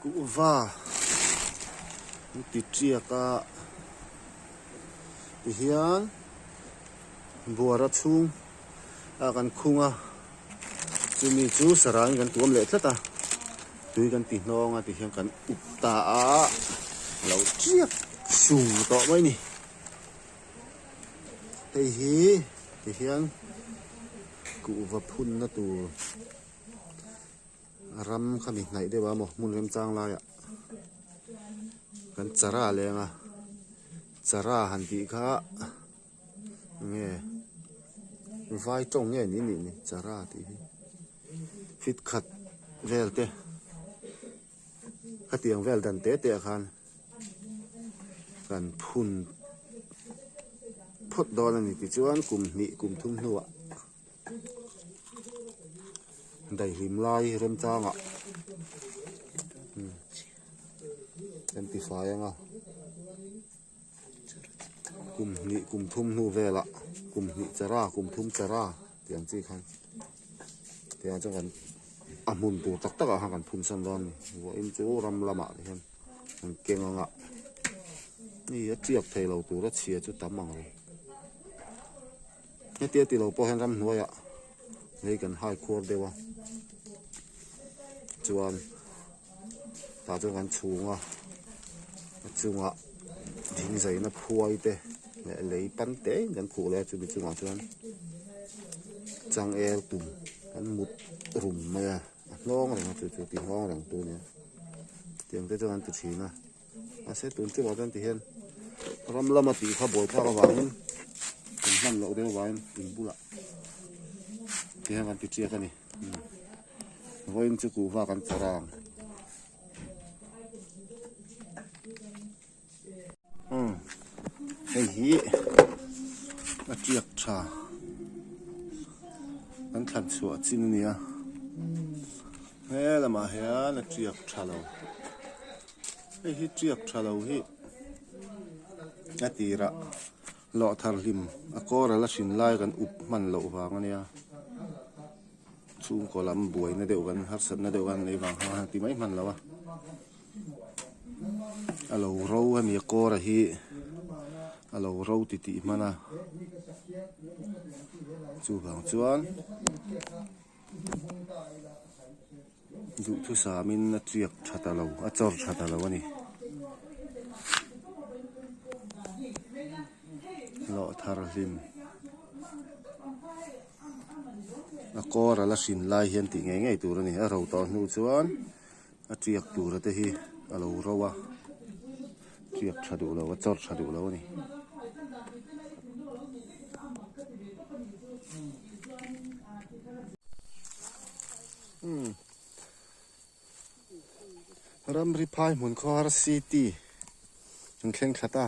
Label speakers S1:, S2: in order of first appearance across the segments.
S1: Kuhva an ti tiak a tihian buara chhung ah kan khung a chumi chu sarangin kan tuam leh tlat a tui kan ti hnawng a tihian kan up ta a a lo tiak sung tawh mai a ni hei hi tihian kuhva phunna tur. Ram kha mi hnaih deuh a maw hmun remchang laiah kan chara a leng a chara han tih kha enge vai tawng nge ni nih ni chara tih hi fit khat vel te khatiang vel dan te te ah khan kan phun phawt dawn a ni tichuan kum hnih kum thum hnuah. Daihlim lai remchangah kan ti fai ang a kum hnih kum thum hnu velah kum hnih chara kum thum chara tih ang chi khan tiang chuan kan a hmun tur tak takah khan kan phun san dawn a ni vawiin chu ram lamah te hian an keng ang a hei a tiak thei lo tur a chhia chu tam ang reng. Hetia tilo pawh hian ramhnuaiah lei kan hai khuar deuh a chuan tah chuan kan chhung a a chungah thing zaina phuai te leh lei pan te in kan khuh leh a chumi chungah chuan changel tum kan mut rum mai a a hnawng reng a chu chu ti hnawng reng tu nia tiang te chuan an ti thin a. Mahse tun chungah chuan ti hian ram lama tih kha buai thlak avangin kan hman loh deuh avangin in bulah ti hian kan ti chiak a ni vawiin chu kuhva kan chawrh ang umm hei hi a tiak tha kan thlan chhuah chin a ni a he lamah hian a tiak tha lo. Hei hi tiak tha lo hi a tirah lawh thar hlim a kawr a la hrin lai kan up hman loh vang a nia chhungkaw lam buaina deuh kan harsatna deuh kan nei vang khan ti mai hman lo a a lo ro a ni a kawr a hi a lo ro ti tih hman a chuvang chuan. Duhthusamin a tiak tha ta lo, a chawr tha ta lo a ni. Hlawh thar hlim a kawr a la hrin lai hian tih ngei ngei tur a ni. A ro tawh hnu chuan a tiak tura te hi a lo ro a, tiak tha duh lo, a chawr tha duh lo a ni. Ramri phai hmun khawhar city an thleng thla ta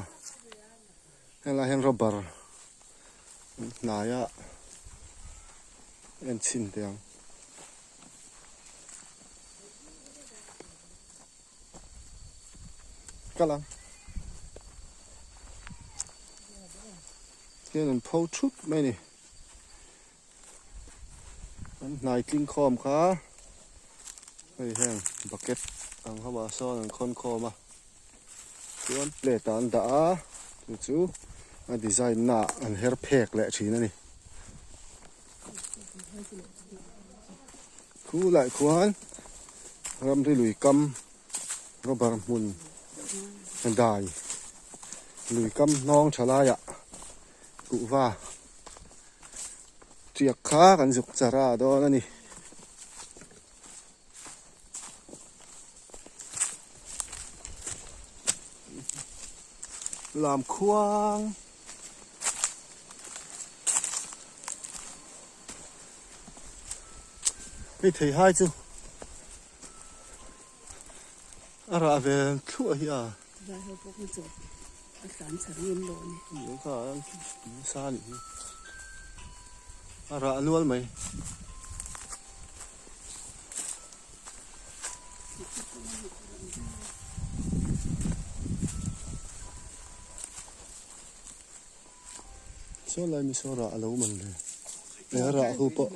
S1: helai hian rubber hnaia en chhin teh ang. Kal ang hian an pho thup mai a ni. An hnai tling khawm kha hei heng bucket ang ho ah sawn an khawn khawm a chuan plate ah an dah a chu chu a design na ah an her phek leh thin a ni khu lai khuan ramri lui kam rubber hmun dai lui kam hnawng tha laiah kuhva. Tiak kha kan zuk char a dawn a ni. Lam khuang. Hei thei hai chu a rah ve thluah hi a.
S2: Vai ho pawh kha chu a tlan char ngem lo a ni.
S1: Ni kha nasa a nih hi. A rah nual mai. Saw lai mi saw rah a lo man le. A rah hu pawh.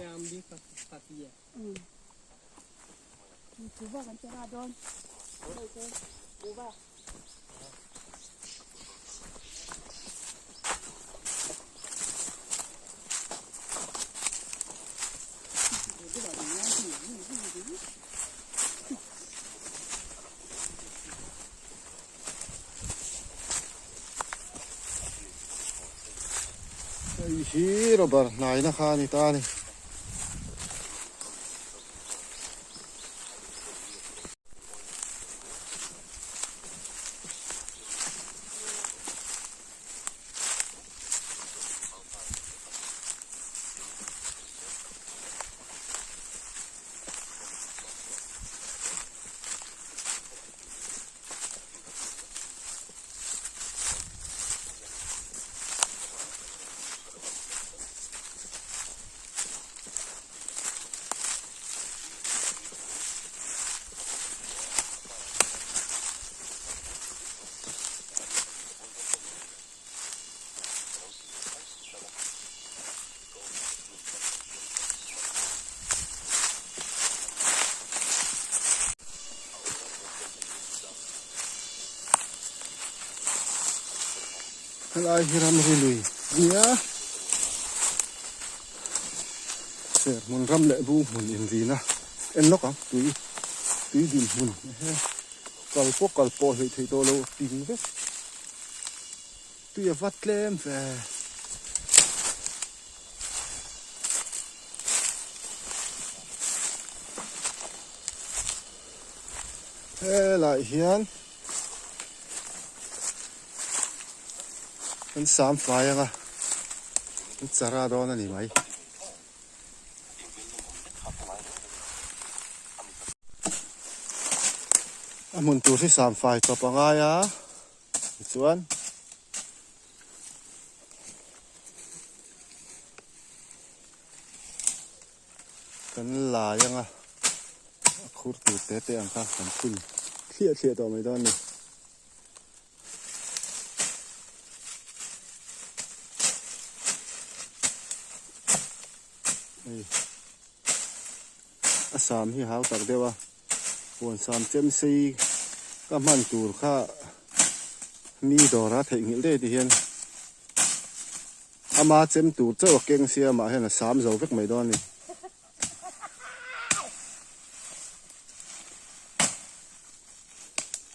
S1: Hei hi rubber hnaina kha a ni ta a ni. Helai hi ramri lui a nia serhmun ram leh bu hmun inrina en lawk ang tui tui dinhmun kal pawh kal pawh hleih theih tawh lo ping vek. Tui a va tlem ve. Helai hian an sam fai anga an chara dawn a ni mai. A hmun tur hi sam fai chawp a ngai a. Tichuan kan lai anga a khur tur te te ang kha kan phun thliah thliah tawh mai dawn a ni. Hei a sam hi hau tak deuh a huan sam chem sei ka hman tur kha mi dawra theihnghilh daih ti hian ama chem tur chauh a keng sia amah hian a sam zo vek mai dawn a ni.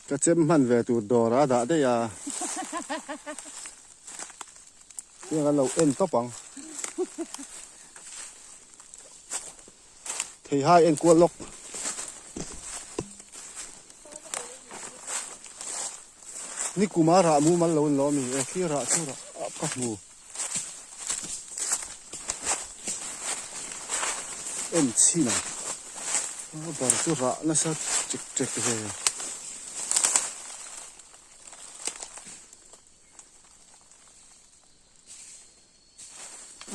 S1: Ka chem hman ve tur dawra dah daih a tiang an lo en tawp ang. Theihai en kual lawk. Ni kuma rah mu mal lo in lo a mi e khi rah chu rah ka hmu. En chhin ang. A bar chu rah nasa chek chek ve.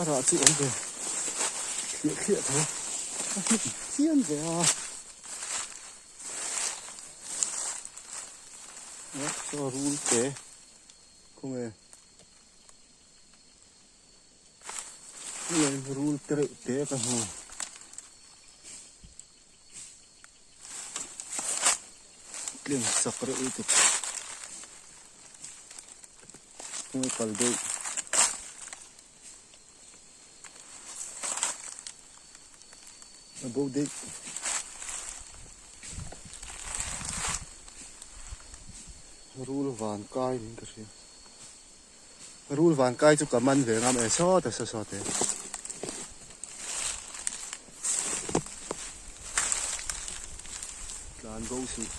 S1: A rah chu awm ve thliah thliah tho a hnim phian ve a saw rul te khawnge rul te reuh te ka hmu. Tlem sak reuh lutuk hmui kal deuh a bo daih rul van kai niin ka hria rul van kai chu ka man ve ngam e sawt a saw sawt e. Tlan bo suh.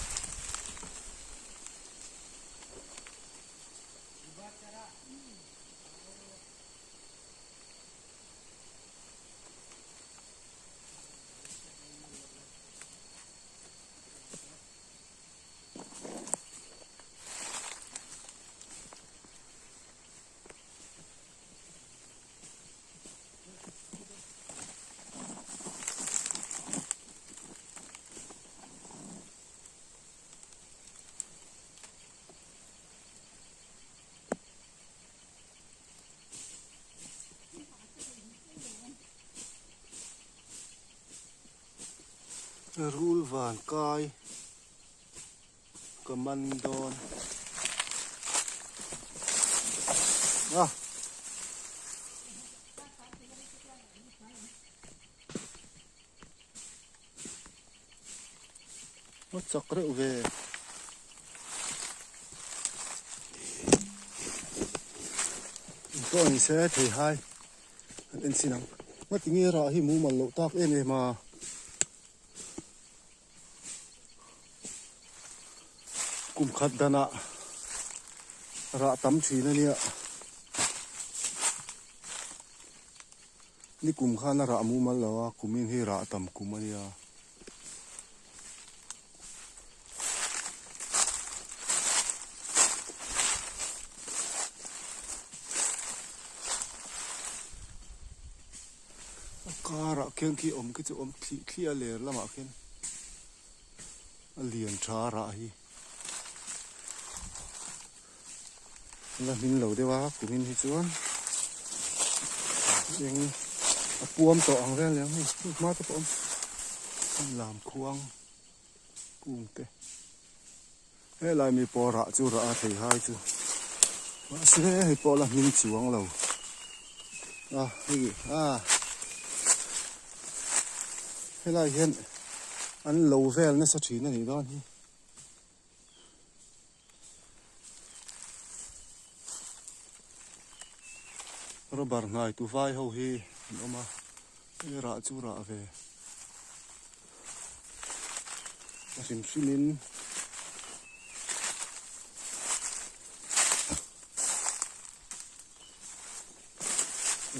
S1: Rul van kai. Ka man dawn a. A chak reuh ve. Pawh ni se thei hai an en chin ang. Ngatinge rah hi mumal loh tak em em a. Kum khat danah rah tam thin a nia. Ni kum khan a rah mumal lo a, kumin hi rah tam kum a nia. A karah khian khi awm khi chu awm thlih thliah a ler lamah khian a lian tha rah hi la hming lo deuh a kumin hi chuan eng a puam tawh ang reng leh hei hma te pawh awm lam khuang kung te helai mi pawh rah chu rah a thei hai chu mahse hei pawh la hming chuang lo a hei a helai hian an lo vel nasa thin a nih dawn hi. Rubber hnai tu vai ho hi an awm a hei rah chu rah ve a hrim hrim in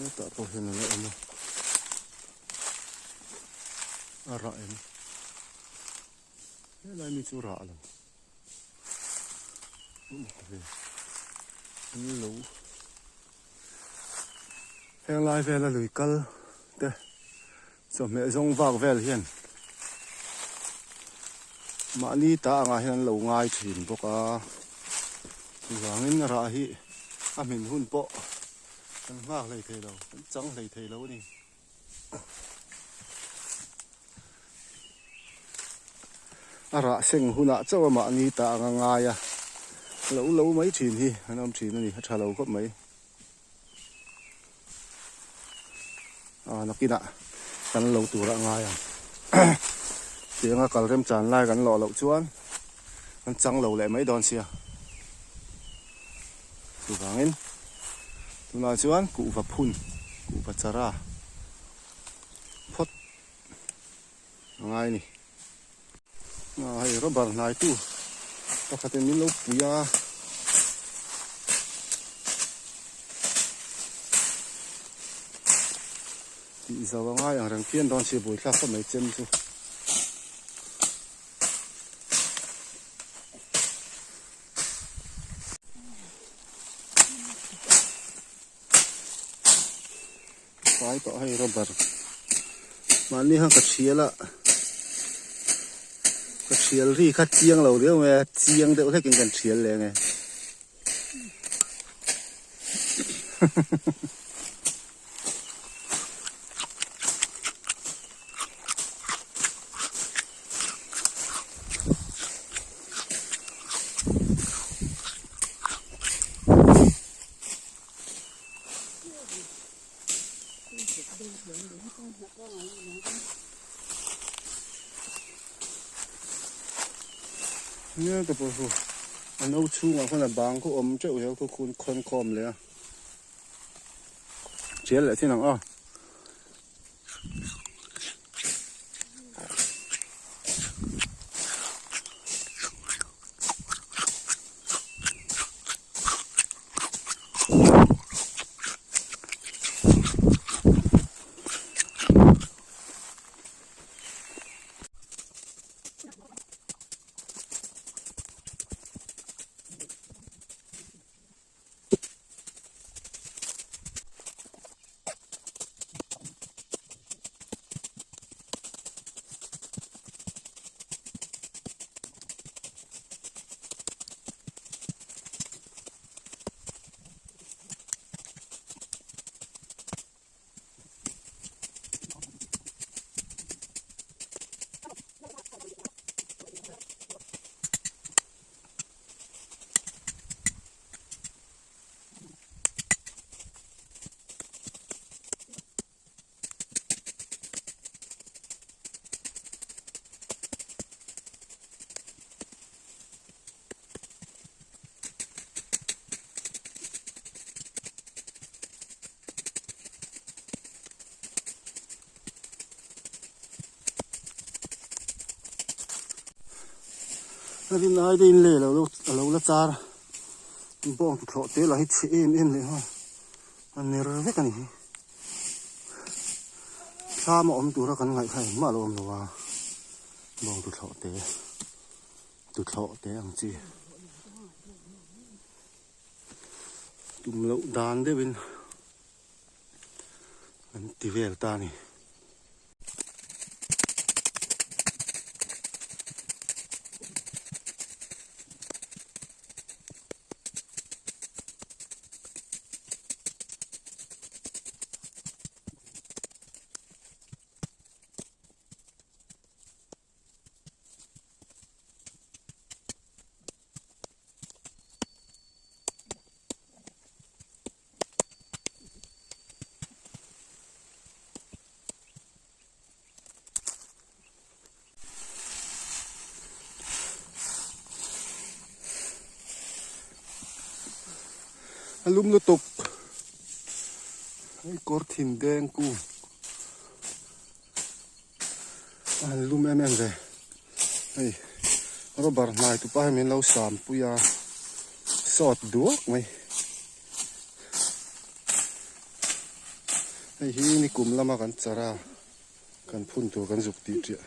S1: hetah pawh hian a la awm a a rah em. Helai mi chu rah lo ve an lo heng lai vela lui kal te chawhmeh zawng vak vel hian mahni ta angah hian an lo ngai thin bawk a chuvangin rah hi a hmin hun pawh kan nghak hlei thei lo kan chang hlei thei lo a ni. A rah seng hunah chauh a mahni ta anga ngai a, lo lo mai thin hi an awm thin a ni, a tha lo khawp mai. A nakinah kan lo tur a ngai ang. Tianga kal remchan lai kan lawh loh chuan an chang lo leh mai dawn sia. Chuvangin tunah chuan kuhva phun, kuhva chara phawt a ngai a ni. Ah hei rubber hnai tu pakhatin min lo pui a. Tih zo a ngai ang reng phian dawn si buaithlak khawp mai chem chu. Fai tawh hei rubber mahni khan ka thial a ka thial ri kha chiang lo riau mai a chiang deuh hlekin kan thial leh ange. Nia ka pawh hu a no chhungah khawn a bang khaw awm teuh hian khaw khun khawn khawm leh a tial leh thin ang aw. A rin ai deuhin lei alo alo la char bawng tuthlawh te lah hi chhe em em leh nghal a ner vek a ni hi thlam a awm tura kan ngaih kha engmah alo awm lo a bawng tuthlawh te tuthlawh te ang chi tum loh dan deuhin an ti vel ta a ni. A lum lutuk hei kawr thin deng kung a han lum em em ve hei rubber hnai tupa hi min lo sam pui a sawt duak mai hei hi nikum lama kan char a kan phun tur kan zuk tih ṭiah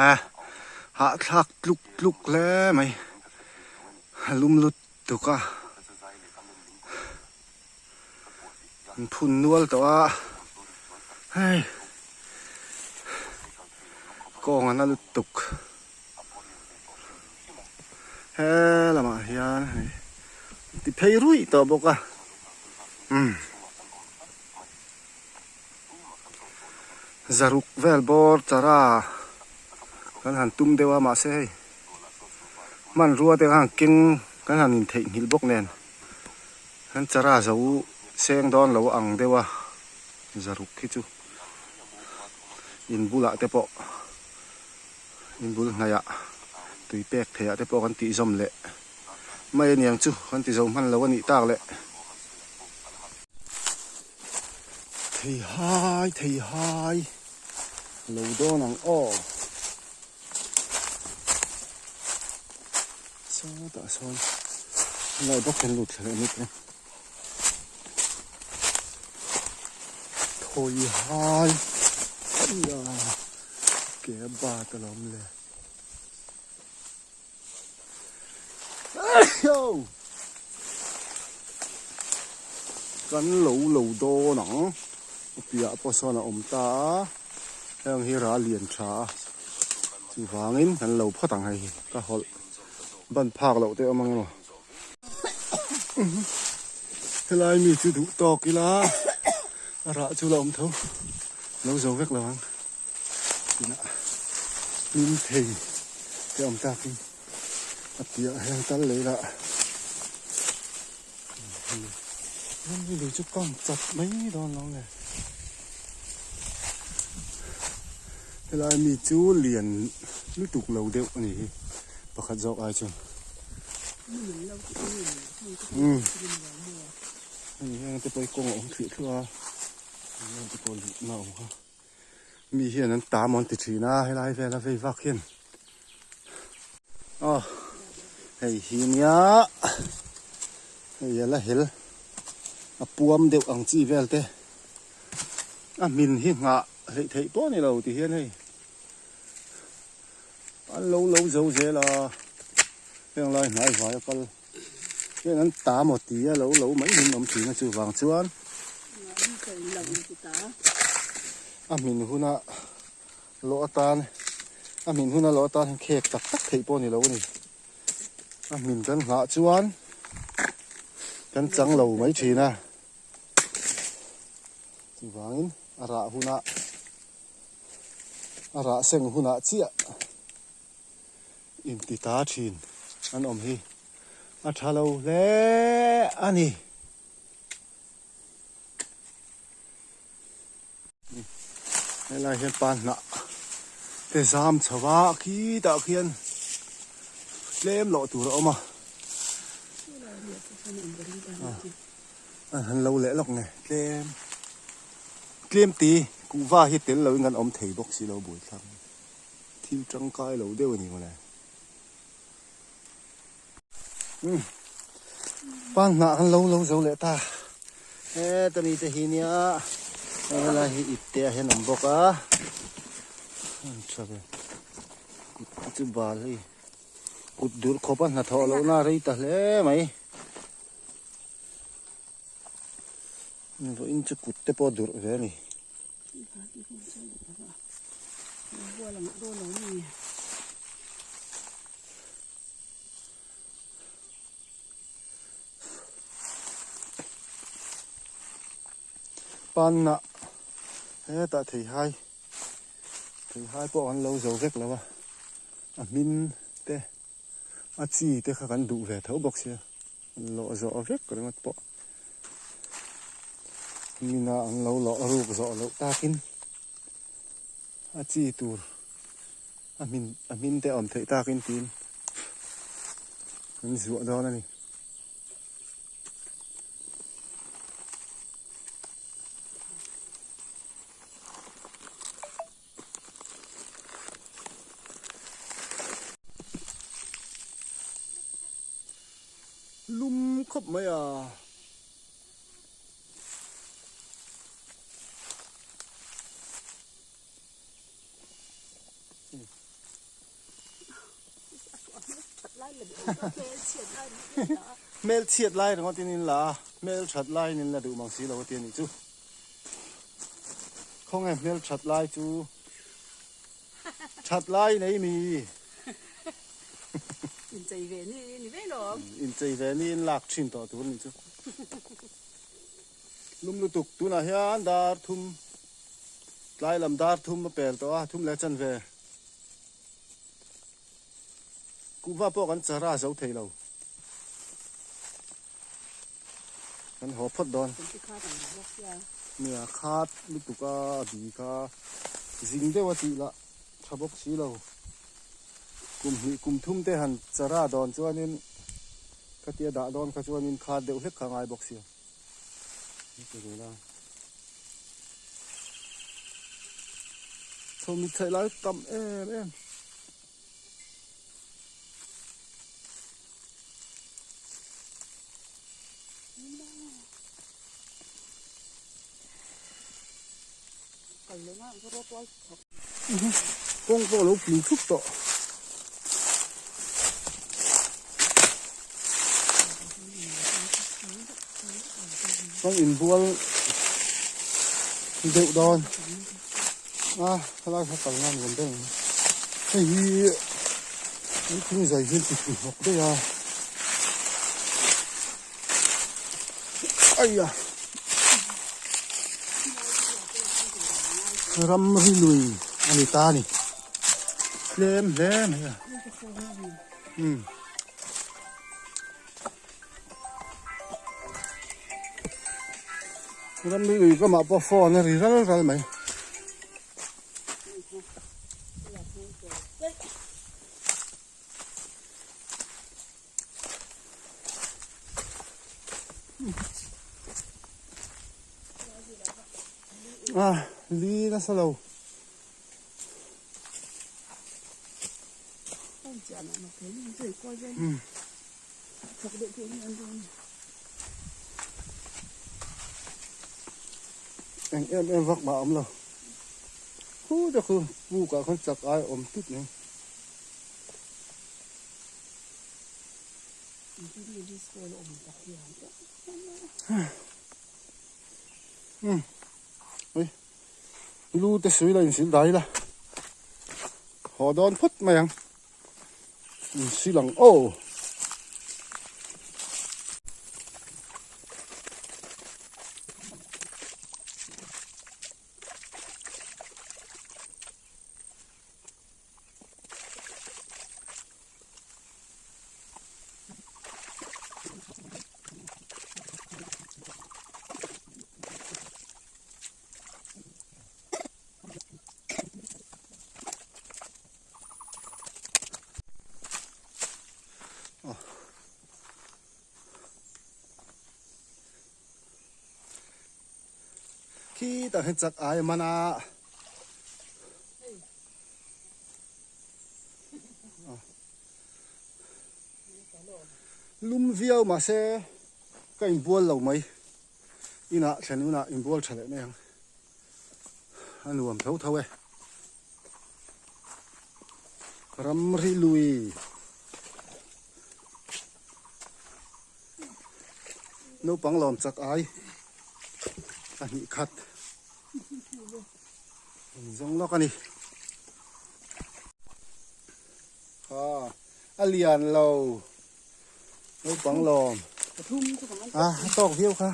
S1: a hahthlak tluk tluk hle mai a lum lutuk a. An phun nual tawh a hei kawng a na lutuk he lamah hian hei ti phei ruih tawh bawk a umm zaruk vel bawr chara kan han tum deuh a mahse hei hmanrua te khan keng kan han intheihnghilh bawk nen. Kan chara zo seng dawn lo ang deuh a zaruk hi chu in bulah te pawh in bul hnaihah tui pek theihah te pawh kan tih zawm leh mai a niang chu kan ti zo hman lo a nih tak leh. Thei hai thei hai lo dawn ang aw. Sawtah sawn lai bawk hian lut thla leh mek a thawi hai ia ke a bat alawm le kan lo lo dawn ang a piah pawh sawn a awm ta a heng hi ral lian tha a chuvangin kan lo phawt ang hei hi ka hawlh ban phak loh te awm ang emaw helai mi chu duh tawk ila a rah chu la awm tho lo zo vek lo ang. Tunah hlim thei te awm takin a piah hian kal leh ila ramri lui chu kang chak mai dawn lo le helai mi chu lian lutuk lo deuh a ni hi pakhat zawk ai chuan umm hei hian te pawh hi kawng a awm thliah thluah a heng te pawh luhna a awm kha. Mi hian an tam an ti thin a helai vela vei vak hian aw hei hi nia hei a la hel a puam deuh ang chi vel te a hmin hi nghah hleih theih pawh a ni lo ti hian hei an lo lo zo zel a heng lai hnai vai a kal hian an tam aw ti a lo lo mai hmin awm thin a chuvang chuan a hmin huna lawh atan a hmin huna lawh atan hian khek tak tak theih pawh a ni lo a ni a hmin kan nghah chuan kan chang lo mai thin a chuvangin a rah hunah a rah seng hunah chiah inti ta thin an awm hi a tha lo hle a ni. Helai hian pa hnah te zam chho a khitah khian tlem loh tur a awm a an han lo leh lawk nge tlem tlem ti. Kuhva hi tel loin kan awm thei bawk si lo buaithlak hi. Thil tangkai lo deuh a ni mawle. Umm pan hnah kan lo lo zo leh ta. Heta mi te hi nia helai hi ip te ah hian awm bawk a. An tha ve. Kut te chu bal hei. Kut dur khawp a hnathawh lohna a rei ta hle mai. Vawiin chu kut te pawh durh ve a ni. Panna hetah theihai theihai pawh kan lo zo vek lo a a hmin te a chi te kha kan duh ve tho bawk sia. Lawh zawh vek ringawt pawh mina an lo lawh ruk zawh loh takin a chi tur a hmin a hmin te awm theih takin tiin an zuah dawn a ni. Lum khawp mai a. Hmel chhiat lai ringawt in in la a, hmel that lai in in la duh mang si lo a ti a nih chu. Khawnge hmel that lai chu that lai nei mi.
S2: Inchei ve ni ni ve lawm.
S1: Inchei ve ni in lak thin tawh tur ni chu. Lum lutuk tunah hian dar thum tlai lam dar thum a pel tawh a thum leh chan ve. Kuhva pawh kan char a zo thei lo. Kan haw phawt dawn. Nia khat lutuk a bi kha zing deuh a tih lah tha bawk si lo. Kum hnih kum thum te han chara dawn chuanin khatia dah dawn kha chuanin khat deuh hlek kha a ngai bawk sia. Chho mit chhaih lai tam em em. Kawng pawh a lo ping thup tawh. Kan inbual deuh dawn a helai kha kalna a nuam ber ang hei hi an thing zai hi an ti tui hnawk daih a aia ramri lui a ni ta a ni tlem hle mai a umm. Ramri lui kamah pawh phone a ri ral ral mai. A li nasa lo. Eng em em vak mah a awm lo. Khu te khu puk ah khan chak ai awm tut mai. Lu te sui la insil dai la. Haw dawn phawt mai ang. Insil ang aw. Khitah hian chak ai a man a. Lum viau mahse ka inbual lo mai. Inah thlen hunah inbual tha leh mai ang. A nuam tho tho e. Ramri lui. Naupang lawm chak ai pahnih khat zawng lawk a ni. A lian lo naupang lawm a tawk viau kha.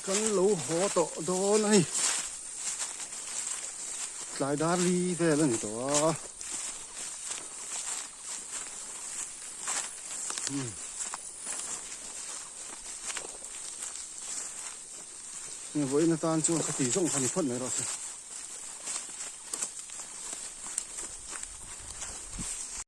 S1: Kan lo haw tawh dawn a ni. Tlai dar li vel a ni tawh a. Vawiin atan chuan ka ti zawng kha ni phawt mai rawh se.